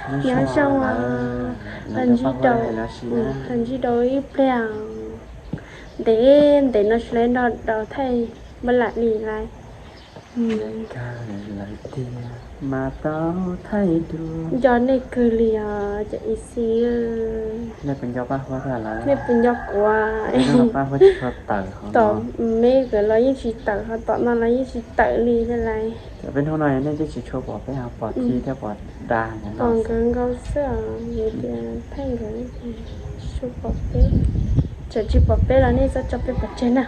Nyob zoo, ntsib rau, ntsib rau ib pliag ntev ntev no tsis lawv nrog rau thaij npaj lam li lawm. Nco nej kawg li os cov ib xis. Nej puas nco kuv? Tom me kawm los yeej tsis tawm, ho tom no los yeej tsis tawm li thiab lawm. Peb hnub no nej twb tsis tshua pom peb, ho pom Thi thiab pom Da, pom nkawd nkaus xwb os, vim tias thaij nkawd tsis tshua pom peb. Txawm tsis pom peb los nej txhob tso peb pov tseg na,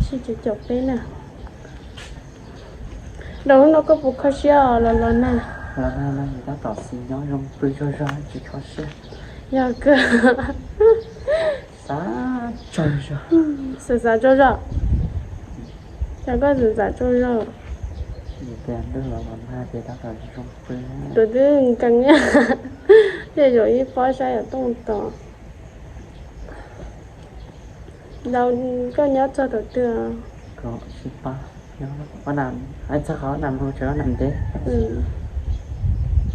sib caum caum peb na. Rau hnub no koj puas kho siab los los nag? Los nag no tab tom xis nyob zoo pw zog zog tsis kho siab. Yog kawg. Xav tsaug zog. Xav xav tsaug zog. Cas koj xav xav tsaug zog? Vim tias ntuj los los nag ces tab tom zoo pw. Tus twb nkees, tej zaum ib pob saib yuav tooj tos. Koj nyob txog thaum twg? Sib pab, txog qhov nam hu tsev nam ntev.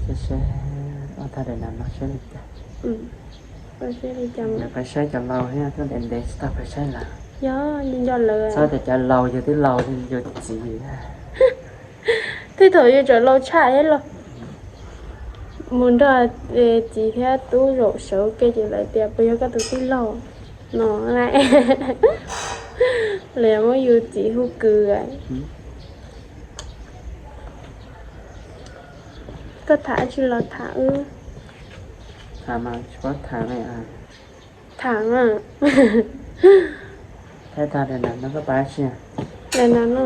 Seb, seb, ua tag daim nam no seb li cas. Pais saib cov laus thiab, tuaj ntev ntev tsis tau pais saib lawv. Yog, nco lawv. Txhob tias cov laus yus twb laus li yus txiv. Tej thaum yus tseem laus tshaj thiab los. Mus nrog txiv thiab tub zaum sawv ua ke ces lawv tias puas yog koj tus tij laug no. Lawv muab yus txiv hu kwv. Koj tham tsis los tham wb. Tham mas tsis paub tham li. Tham mas. Thaij tag daim nam no koj pab tsi? Daim nam no.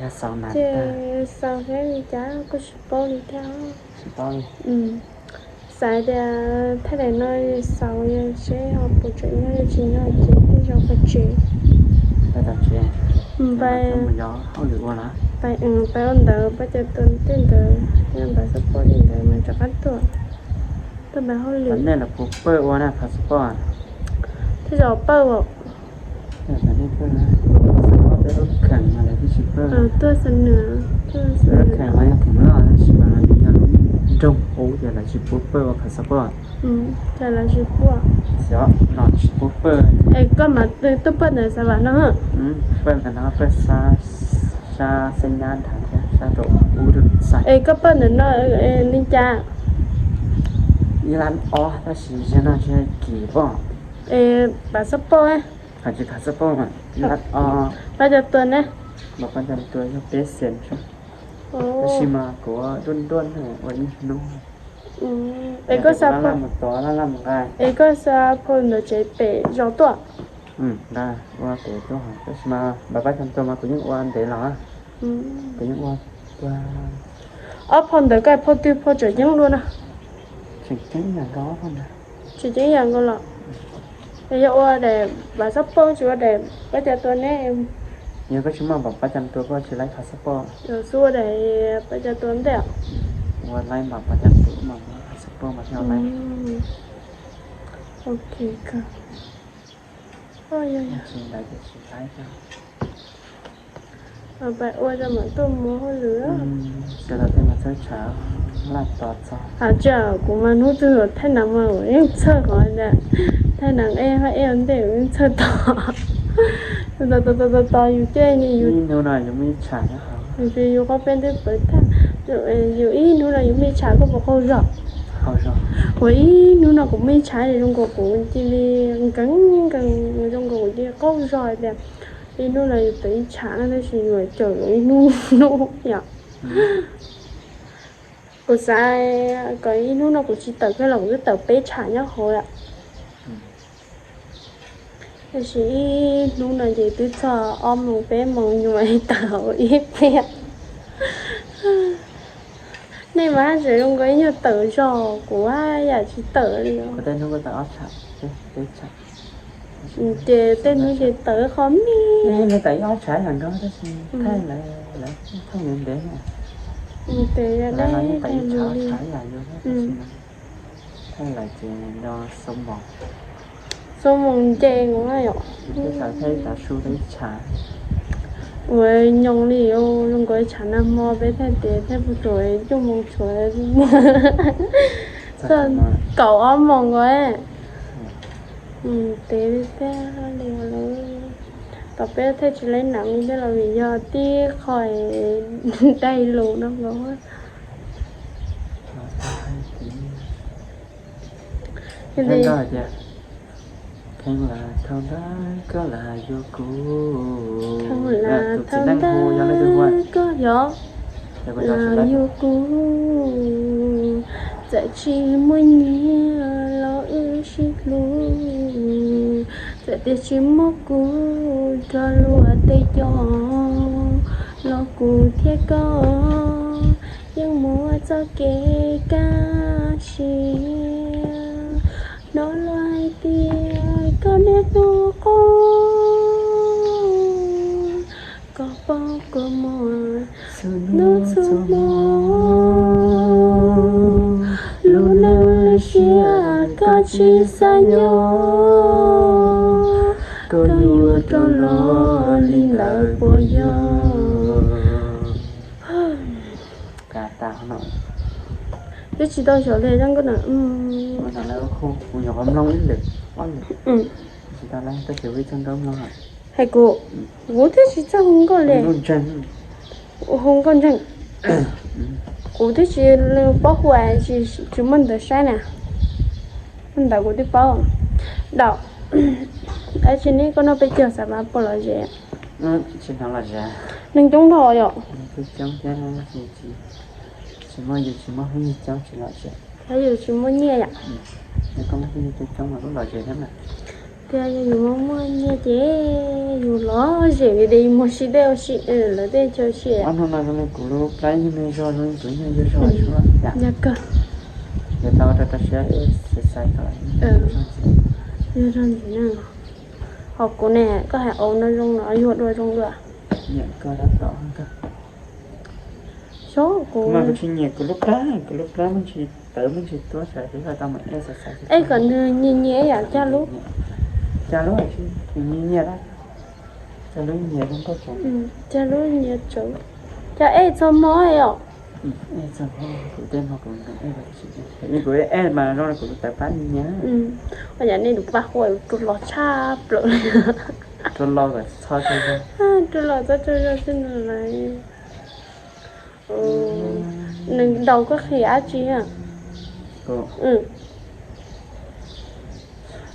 Yog xaus nam ces xaus thiab li cas kuj tsis paub li thiab. Tsis paub li. Xav tias thaij daim no xaus seb ho puas tseem nyob tsis nyob ces tej zaum pais tsev. Pais tom tsev. Pais ua ntawd, pab cov tua tej ntawd, npaj xab poj tej ntawd mas rov qab tuaj. Tuaj pab hauj lwm. Nej los puas pawj ua na passport? Tej zaum pawj as. Tuaj xa nws, tuaj xa nws. Lub kheem mas yog kheem loj tab sis mas yog lub nroog qub ces lawv tsis pub pawj ua passport. Ces lawv tsis pub. Xyov no tsis pub pawj. Es koj mas tuaj pawj ntawm Xav Vam no. Pawj ntawm no, pawj sab xeeb nyab nrad thiab sab rau ub rau xais. Es koj pawj ntawm no li cas? Ib lab ob tab sis zaum no tsis kim pom. Es passport? Hais tsis passport mas ib lab ob. Pab cov tua ne? Mas pab cov tua yog peb xees xwb. Tab sis mas kuv ua nruaj nruaj ua ib hnub. Es koj xa phau ntawm tsev pem zos tuaj? Nqa ua pem tuaj, tab sis mas npam pab cov tua mas kuv yeej ua ntev los. Kuv yeej ua tuaj. Ob phau ntawd koj phau twg phau tseem ceeb dua no? Tseem ceeb yam nkaus. Tseem ceeb yam nkaus los? Es yog ua daim npam xab poj tsis ua daim pab cov tua ne? Yog koj tsis muaj npam pab cov tua koj tsis laib npam xab poj. Xub ua daim pab cov tua ntej. Ua laib npam pab cov tua mas npam xab poj mas thiaj laib. Ok. Tsis ntawd ces tsis laib. Pais ua rau mam tuaj muab hauj lwm. Sawv daws tej mas txhawb tshav laj tos txog. Has tsis, kuv mas hnub twg thaij nas mas kuv yeej txhawj qhov tias thaij nas ej hab ej ua ntej kuv yeej txhawj tos. Tos tos tos tos yus cej ni yus. Ib hnub no yus muaj ib tshav nyob hauv. Yus qhov peb twb pawv tag, yus ib hnub no yus muaj ib tshav koj puas qaug zog? Ua ib hnub no kuv muaj ib tshav zoo nkaus kuv cia li nkees nkees zoo nkaus kuv cia li qaug zog tias ib hnub no yus pawv ib tshav no tab sis yuav cawm yuav ib hnub hnub yom. Kuv xav kom ib hnub no kuv tsis tawm kiag los kuv twb tawm peb tshav nyob hauv lawm. Tab sis ib hnub no ces twb txog ob moos peb moos nyuam tawm hauv ib pliag. Nej mas haj tseem zoo nkaus ib nyuag tawm zog, kuv haj yam tsis tawm li. Ces tej hnub ces tawm qhov me. Ces yog deb tag li li. Thaij lawm ces nco xoo moos nce mus yom. Thaij tav su tau ib tshav. Ua nyoos li zoo nkaus tshav nag hmo peb thaij tes thaij puag thaum cuaj moos tshuav, kaum ob moos nkaus. Tes li tiag li lawm. Tom peb thaij tsis laib nam li thiab los vim yog tib qho dai lus no nkaus. Kheev lam thaum ntawd koj lam yuav kuv, tus txiv neej hu yog leej twg ua? Koj yog, lam yuav kuv, txawm tsis muaj nyiaj los wb sib hlub, txawm tias tsis muaj kuv rov luag tej cov, los kuv thiab koj yeej muaj txoj kev kaj siab. Hnov luag hais tias koj niaj hnub quaj, koj paub kua muag txhua hnub txhua hmo, lub neej lub siab koj tsis xav nyob, koj yuav rov los li ntawd puas yog? Twb tsis tau xyov li zoo nkauj na. Kuv nyuam qhuav mloog ib lwm, ob lwm, tsis tau lawm, tab sis ib txog nkauj mloog. Hais kuv, kuv twb tsis txawj hu nkauj li. Hu nkauj ntseeg. Kuv twb tsis paub hu, tsis muaj ntawv saib na. Ntawd kuv twb paub. Dab tsi ne, koj noj peb caug xav mas puas lom zem? Neeg coob dhau yom. Tsis muaj yus tsis muaj phooj ywg coob tsis lom zem. Yus tsis muaj nyiaj yom. Tias yog yus muaj muaj nyiaj ces yus lom zem vim tias yus muag si tej ua si, lawv tej chaw si. Ob hnub no zoo li kuv lub plab yeej me zog zoo li kuv yeej yog zog tsuav. Yog kawg. Yog tau rau rau siab exercise kom yog zog ntxiv na. Ho kuv ne, koj hais au no zoo no yuav dua zoo dua. Nyiam koj tab tom kawg. Xyov kuv mas kuv tsis nyiam kuv lub plab, kuv lub plab me ntsis tawv me ntsis tuab tsam kuv tau mus exercise. Es kom nws nyias nyias yam caj lub. Caj lub nyias nyias, caj lub nyias zoo nkauj tsev. Caj lub nyias tsev. Coj ej txog hmo os. Ej txog hmo, kuv tej hmo kuv, kuv ej mas zoo li kuv tawv plab nyias. Ua cas nej tus paj huam rua los tshaj plaws li. Rua los kom txhob tsaug zog. Rua los txhob tsaug zog xwb no lawm. Nws daus koj qhia dab tsi?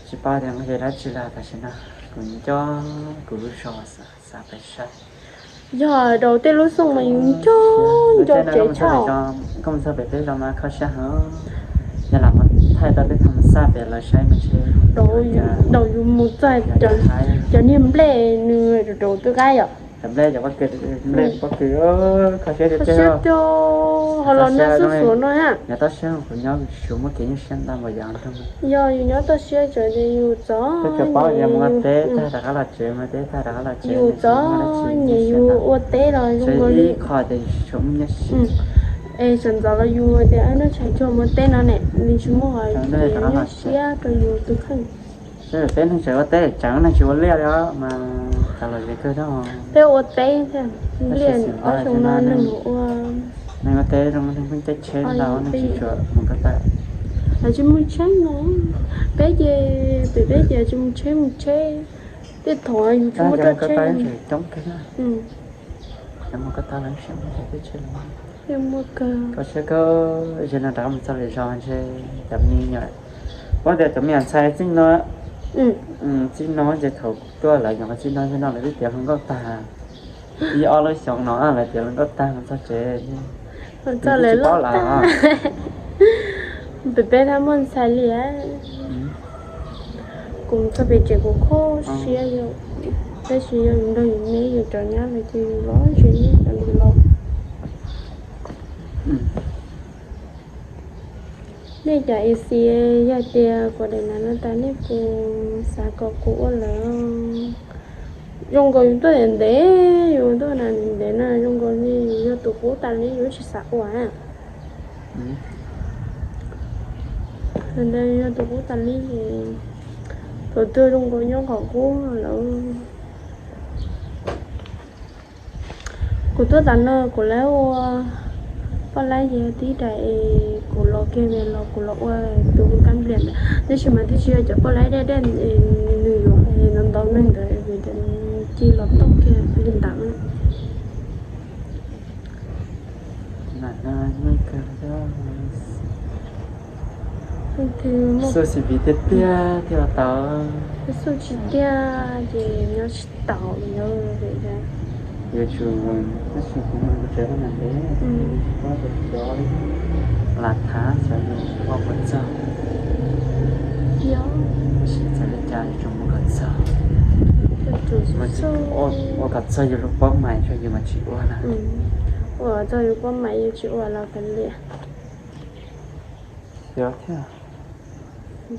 Tsis paub tias nqe dab tsi los tam sim no kuv nco kuv lub zog xav pem saib. Yog daus tej lub xooj mas yus nco nco tsev tshaj. Koj mus txog pem peb zos mas kho siab heev. Yog lam mus thaij tau tej thaum xaj pem lawv saib mas ntshe daus yus mus txog cov niag nplej nws daus twb qab yom. Cov nplej cov pob kws, nplej pob kws kho siab tiag tiag. Ho los noj xuj xuav no ha. Nyob toj siab kuv nyob tsis muaj kev nyuaj siab ntau npaum yog nrog. Yog yus nyob toj siab tseem tias yus txom nyem, yus txom nyem yus ua teb los zoo nkaus li qho tias es tseem ntxov los yus tias noj tshais tsuag mus teb no ne, nws tsis muaj nyuaj siab rau yus tus kheej. Peb neeg tseem ua teb tseem neeg tsis ua liaj li os mas tas los ze kawg thiab. Peb ua teb thiab, liaj ob xyoo no neeg ua, neeg ua teb zoo neeg pheej caij tsheb ntau neeg tsis tshua mus ko taw. Lawv tsis mus tsheb no, peb ces pem peb ces tsis mus tsheb mus tsheb, tej thaum yus tsis muaj rau tsheb. Coob kawg. Mus ko taw lawv siab mus tsheb, tsheb lawv siab kawg. Ze no rov qab mus txog lwm zaus ntshe cov me nyuam, puab tias cov me nyuam ntxhais txij no, txij no ces thaum tuaj lawv nyuam qhuav txij no, txij no lawv twb tiav hluas nkauj tag. Ib ob lub xyoo no lawv tiav hluas nkauj tag mus txog tsev, txog lawv tsis paub lawm. Pem peb tab muaj ntxhais li. Kuv txog pem tsev kuv kho siab yom, tab sis yog yus nrog yus me yus cov nyab lawm ces yus lom zem ib yam li los. Nej cov E C, yog tias kuv daim nav no tas nej puas xav kom kuv ua lawm? Zoo nkaus yus tuaj ntev ntev, yus tuaj ntev ntev na, zoo nkaus li yus yog tus qub tas li yus tsis xav ua. Yog tus qub tas li, thaum twg zoo nkaus nyob qhov qub lawm. Kuv tuaj tas no kuv lawv ua poj laib ces tib daim es kuv los kiag los kuv los ua tus kab npliam ntawd, tab sis mas twb tsis yog cov poj laib daj daj, nws yuav ntau ntau neeg ntawd vim tias ci los tooj kiag li ntawd. Xub xim piv tiag tiag thiaj tau. Xub tsis tiag ces nyob tsis tau, yuav tsum, tab sis kuv mus kuv tsev koj mam ntev, lam thav xyov yus ua puas txog. Tab sis txawm li cas yuav tsum mus kom txog, ua kom txog yus lub pob mais tso yus mas tsis ua na. Ua txog yus pob mais yus tsis ua los kav liam. Xyov thiab.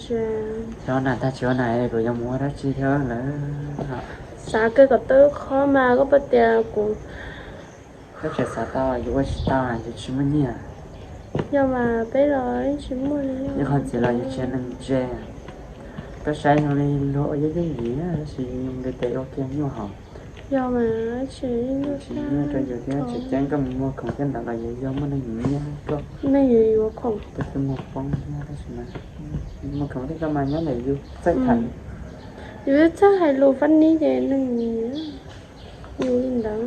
Xyov na, tag tsis ua na kuv yuav mus ua dab tsi thiab lawm. Xav kawg kom tau qhov mas koj puas tias kuv Koj tseem xav tau, yus ua tsis tau, yus tsis muaj nyiaj. Yog mas peb los tsis muaj li. Ib qho ntxiv los yus tsis yog neeg ntse. Koj saib zoo li luag ua yooj yooj yim, tab sis yus nqis tes ua kiag nyuaj hos. Yog mas tsis nyuaj rau yus thiab, tseem ceeb koj mus muag khoom thiab ntawd los yus yog muaj neeg nyiam nyiaj koj. Neeg yuav yuav khoom. Koj twb muag poob thiab tab sis mas muag khoom thiab koj mas nyob ntawm yus txawj tham. Yus txawj hais lus fab nib ces neeg nyiam yus li ntawd.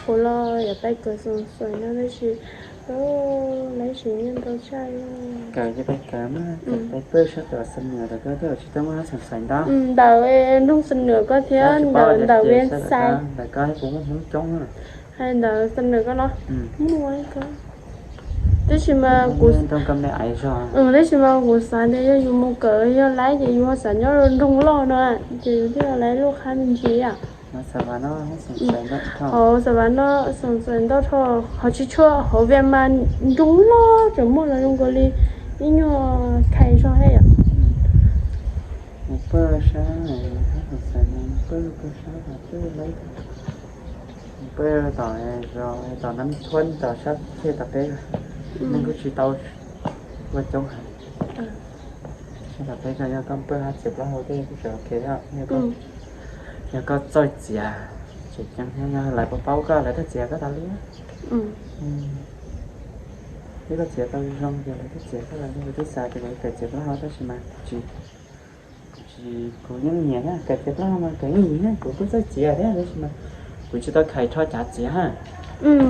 Kuv los yuav pais kawm xoom xuaim no tab sis lawv tsis nyiam ntau tshaj. Kawm ces pais kawm mas, kawm pais pawj sab tom Xam Nuam rau koj thiaj tsis tau muaj xoom xuaim ntau. Ntawm nroog Xam Nuam koj thiab ntawm ntawm Vias Xais. Ntawm koj kuv muaj Hmoob coob. Hais ntawm Xam Nuam koj los muaj. Tab sis mas kuv, tab sis mas kuv xav tias yog yus mus kawm yog laib ces yus ho xav nyob nroog loj no ces yus thiaj li laib lub qab me ntsis. Hauv Xam Vas no xoom xuaim ntau dhau, hauv tsis tshua, hauv Vias mas nroog loj tseem muaj los zoo nkaus li ib nyuag khais zog thiab yom. Pawj sab, pawj sab, pawj tom zos, tom Nam Thuab tom sab txij tom peb, neeg kuj tsis tau ua coob heev. Sab tom peb ko yog koj pawj hab txiav plaub hau tej kuj tseem ok thiab. Yog koj txawj txiav, tseem ceeb thiab, yog lawv puas paub koj lawv thiaj txiav koj tas li. Yog koj txiav tau zoo ces lawv thiaj txiav koj tas li. Kuv twb xav tias kuv kawm txiav plaub hau tab sis mas kuv tsis, kuv tsis, kuv yeej nyiam thiab, kawm txiav plaub hau mas kawm yeej yim thiab, kuv kuj txawj txiav thiab tab sis mas kuv tsis tau khais rho cav txiav ha.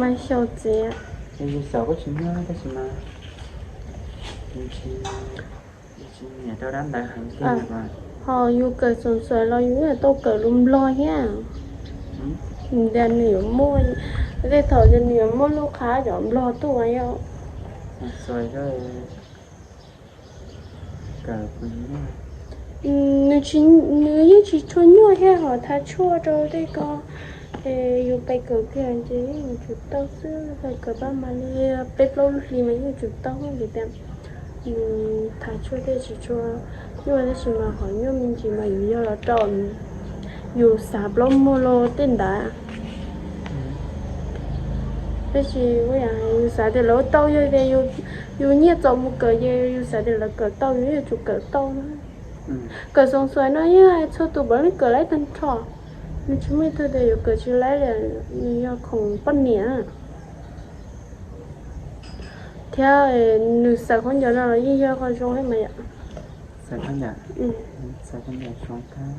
Mas xyaum txiav, yus xyaum kuj tsis muaj tab sis mas yus tsis, yus tsis nyiam rau dab ntawd heev tiag. Ho yus kawm xoom xuaim los yus yeej tau kawm lus Nplog thiab. Tias nws yuav muaj, tej thaum ces nws yuav muaj lub qab cov Nplog tuaj yom. Nws, nws yeej tsis tshua nyuaj thiab, ho thav tshuaj rau tej ko. Es yus pais kawm kiag ces yeej yuav tsum tau xwb, pais kawm pab mas li peb plaub lub hli mas yeej yuav tsum tau vim tias nws thav tshuaj tej tsis tshua nyuaj tab sis mas qhov nyuaj me ntsis mas yus yog los rau yus xav plaub muag los tej ntawd. Tab sis yus xav tias lawv tau, yog tias yus nyiaj txaus mus kawm ces yus xav tias lawv kawm tau yus yuav tsum kawm tau na. Kawm xoom xuaim no yeej hais txhua tus puav leej kawm laib tag nrho. Nws tsis muaj ib tug tias yuav kawm tsis laib li, nws yog khoom poj niam. Thiab nws xaws khaub ncaws no los yeej yog qhov zoo thiab mas yom. Xaws khaub ncaws, xaws khaub ncaws zoo kawg.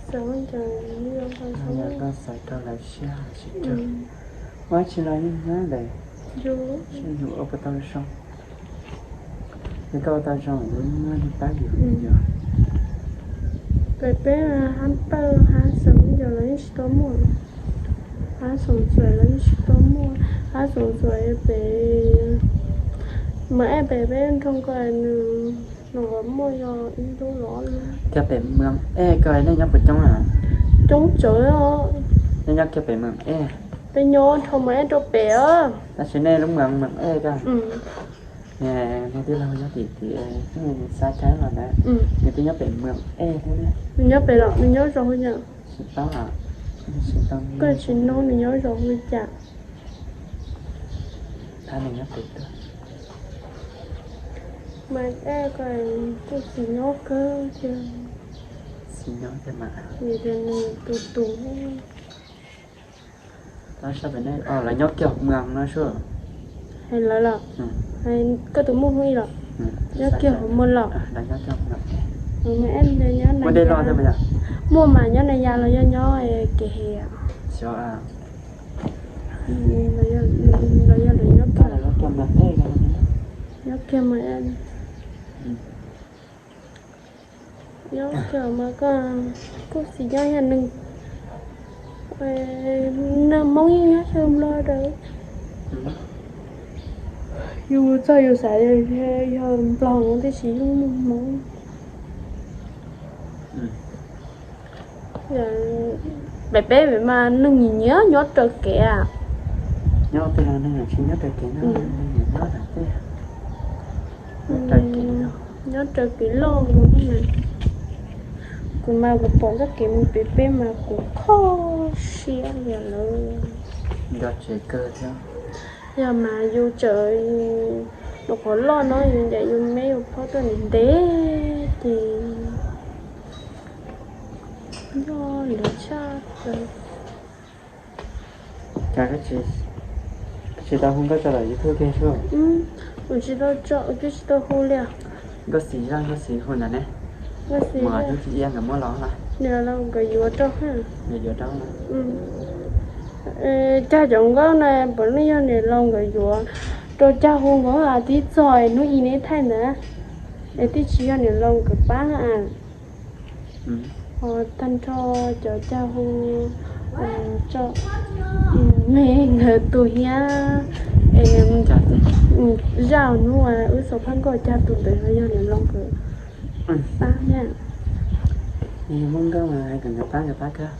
Xaws khaub ncaws, yog koj xaws rau lawv siab tsis raug. Ua tsis los yeej nyob ntawd, yus ua puas tau zoo. Yog koj ua tau zoo, yus muaj neeg pab yus yog. Pem peb hab pawj hab xaws khaub ncaws los yeej tsis tau muaj, hab xoom xuaim los yeej tsis tau muaj, hab xoom xuaim pem Mws Ej pem peb nroog ko nws los muaj yog ib lub los. Thiab pem Mws Ej ko nej nyob puas coob na? Coob tsawv. Nej nyob kiag pem Mws Ej. Peb nyob dhau Mws Ej rau pem os. Tab sis nej lub Mws Ej ko, nej tij laug nyob tim tid, xav caij los ntawd, nws twb nyob pem Mws Ej thiab. Nws nyob pem los nws nyob zos hwj yam? Tsis paub, tsis tau, koj tsis nug nws nyob zos hwj yam. Thab nws nyob pem tuaj. Mas ej ko kuj tsis nyob kawg thiab. Tsis nyob thiab mas, vim tias nws tus tus Tab sab pem ne, lawv nyob kiag hauv muag no sua. Hais lawv los? Koj tus muaj hu ib los? Nyob kiag hauv muag los? Muaj dej los thiab mas yom? Muaj mas nyob na ya los yog nyob kev he. Los yog lawv nyob kiag, nyob kiag mas. Nyob kiag mas koj kuj xis nyob yog neeg, neeg Hmoob yeej nyob xyaw Nplog dawb. Yus txog yus xav yog Nplog no tiam sis yeej muaj Hmoob. Pem peb mas neeg nyiam nyiam nyob raws kev. Nyob pem no neeg tsis nyob raws kev no, neeg nyiam nyob raws kev, nyob raws kev loj. Kuv mas kuv pom txoj kev mus pem peb mas kuv kho siab li lawm. Nco tsev kawg thiab. Yog mas yus tseem nws qhov loj no yus ncaim yus me yus phob tuaj ntev ntev ces nco lawv tshaj plaws. Cas koj tsis tau hu nkauj tso lawm YouTube kiag sua? Kuv tsis tau tso, kuv tsis tau hu li. Nkauj xis zaj nkauj xis hu ntawd ne. Nkauj xis mas hnub tsis iab nkawd muab los na. Niam laus nkawd yuav rau ha. Nkawd yuav rau na. Cas cov nkauj na puav leej yog niam laus nkawd yuav rau, cas hu nkawd tib txog hnub i neb thaij ntawd es twb tsis yog niam laus nkawd pab na. Ho tag nrho cov cas hu tso me nkawd tus hiab es zaj hnub wb xav phab nkauj cas tus ntawd ho yog niam laus nkawd pab thiab. Muaj nkauj mas hais kom nkawd pab nkawd pab kawg.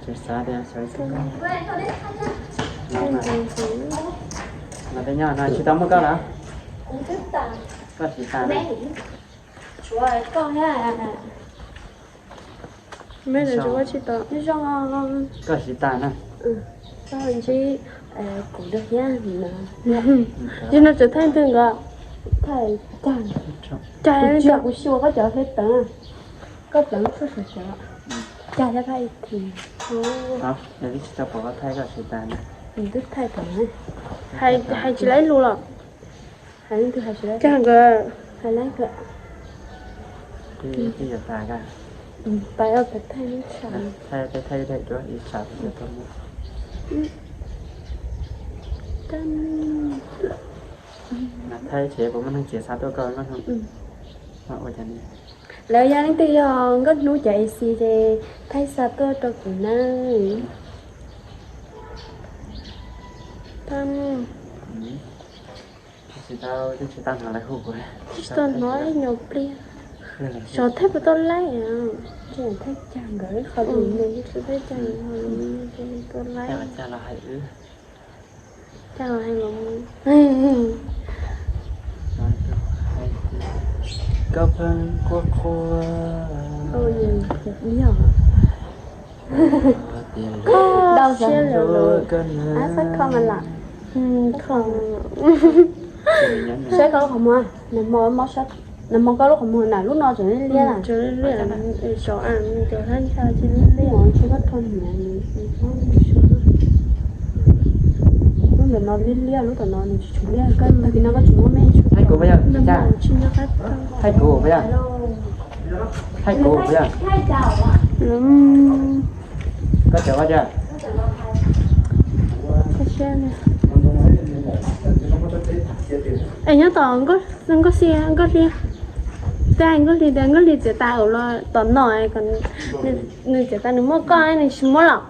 Tsis xav tias xav tsis tau. Los peb nyob no tsis tau muaj koj los? Koj siv tas na. Koj siv tas na. Koj ntsib kuv dua thiab no. Yog no tseem thaij twg nkaus? Thaij cas, cas kuv xyuas koj cov hli teev, koj teev txog sawv sawv, cas thiab thaij ib thi. Yog twb tsis tau pom koj thaij koj siv tas na. Twb thaij thaum hais tsis laib lus los? Hais leej twg hais tsis laib? Cas nkawd hais laib kawg. Twb yog tas ka. Pais ua pais thaij ib tsam. Thaij thaij thaij thaij duab ib tsam. Thaij ces puas muaj neeg txiav xa tuaj koj nkauj hnub? Lawv yog leej twg yog nkauj hnub cov A C ces thaij xa tuaj rau kuv na. Tsis tau, tsis tau hnov lawv hu kuv. Tsis tau hnov ib nyuag pliag. Xyov thaij puas tau laib. Thaij cas nkawd qhov lus mus, thaij cas nkawd qhov lus mus, thaij puas tau laib. Cas los hais wb. Cas los hais los mus. Koj pheej quaj quaj. Đau siab lawm. Saib koj lub qhov muag, nag hmo koj lub qhov muag na, lub no tseem liab liab. Tseem liab liab, tseem liab liab. Lub ntawm no liab liab, lub ntawm no nws tsis tshua liab, tag kis no koj tsis muab me tshua. Thaij kuv puas yog? Thaij kuv puas yog? Thaij kuv puas yog? Koj cov koj tiag. Es nyob tom nkauj xi, nkauj hli, tej nkauj hli tias nkauj hli txiav tas los tom no, nws txiav tas nws muab koj nws tsis muab los?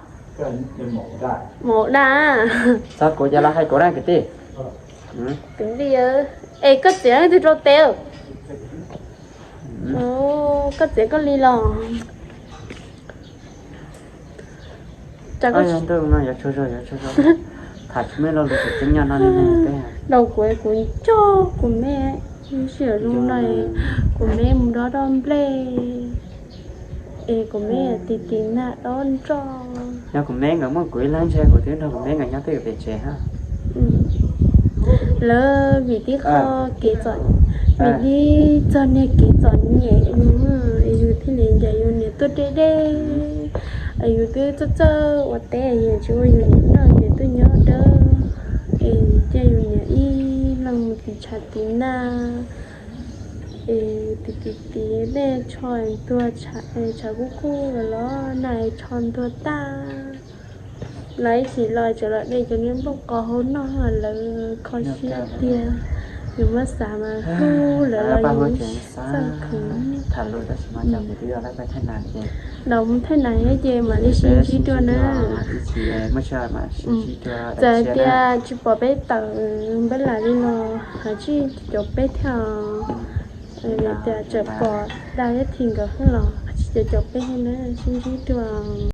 Maum daj. Txog kuv ces los hais kuv na kwv tij. Kwv tij, es koj txiav leej twg rau tes? Koj txiav koj li los? Ntuj no yuav tsaug zog, yuav tsaug zog. Tham tsis muaj lo lus tseem ceeb nyob no li ne. Rau kuv, kuv nco kuv me, sij hawm zoo no kuv me mus dob dob nplej, es kuv me tis tis nag dob nroj. Yog kuv me nkawd muaj kuv ib leeg ntshe kuv twb nrog kuv me nkawd nyob twj ywm pem tsev hab. Lawv vim tib qho kev txom, vim tib txog niag kev txom nyem no, yus thiaj li ncaim yus niam tuaj deb deb. Es yus twb txawj txawj ua teb, yus tsis ua yus niam noj, yus twb nyob dawb, es cia yus niam ib leeg mus tiv tshav tiv naj, es tiv tiv tiv dej tsho ntuag, tshav kub kub los nag tsho ntuag tag. Los ib chim los tseem los de cov niag nplooj qos hauv noj, lawv kho siab tiag. Yus muab xav mas hlub lawv los yus xav khuv. Los mus thaij nas ces mam li sib ntsib dua na. Txawm tias tsis pom peb tawm npab las li no, hais tsij caum peb thiab. Tias tseem pom Dag thiab Thi nkawd xwb los hais tsij caum peb thiab na, sib ntsib dua.